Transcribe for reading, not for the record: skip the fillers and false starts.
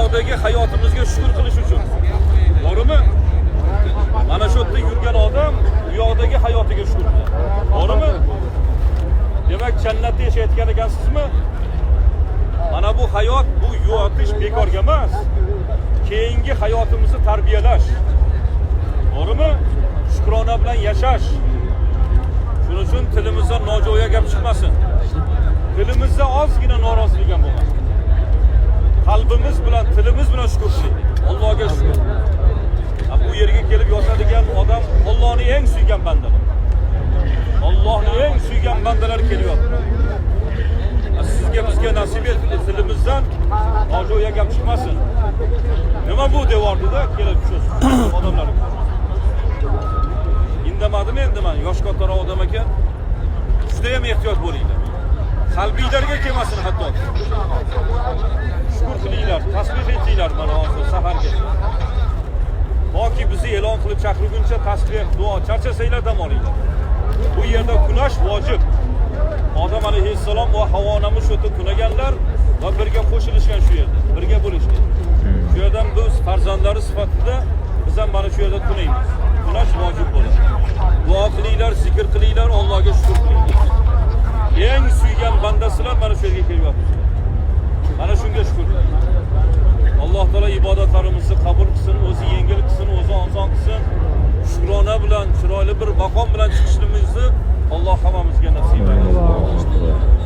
Yoqdagi hayotimizga shukur qilish uchun. To'g'rimi? Mana shu yerda yurgan odam u yoqdagi hayotiga shukur qiladi. To'g'rimi? Demak, jannatda yashayotgan ekansizmi? Mana bu hayot, bu yotish bekorga emas. Keyingi hayotimizni tarbiyalash. To'g'rimi? Shukrona bilan yashash. Shuning uchun tilimizdan nojo'ya gap chiqmasin. Tilimizda ozgina norozilik ham bo'lmasin. Qalbimiz bilan, tilimiz bilan shukur qilaylik. Allohga shukur. Ha, bu yerga kelib yotadigan odam Allohning eng suygan bandalari. Allohning eng suygan bandalari kelyapti. Ha, sizga, bizga nasib etdi, tilimizdan nojo'ya gap chiqmasin. Nima bu devordida kelib shu odamlar. Indamadim endi man, yosh kattaroq odam ekan. Juda ham ehtiyot bo'linglar. Qalbinglarga kelmasin hatto. Shukur qilinglar, tasbih aytinglar mana hozir sahargacha. Toki bizni e'lon qilib chaqirguncha tasbih, duo, charchasanglar dam olinglar. Bu yerda kunash vojib. Odam alayhissalom va Havvo onamiz shu yerda tunaganlar va birga qo'shilishgan shu yerda, birga bo'lishgan. Shu yerdan biz farzandlari sifatida biz ham mana shu yerda tunaymiz. Tunash vojib bo'ladi. Duo qilinglar, zikr qilinglar, Allohga shukr qilinglar. Eng suygan bandasilar mana shu yerga kelyapti. Mana shunga shukur. Alloh taolo ibodatlarimizni qabul qilsin, o'zi yengil qilsin, o'zi oson qilsin. Shukrona bilan, chiroyli bir maqom bilan chiqishimizni Alloh hammamizga nasib etsin.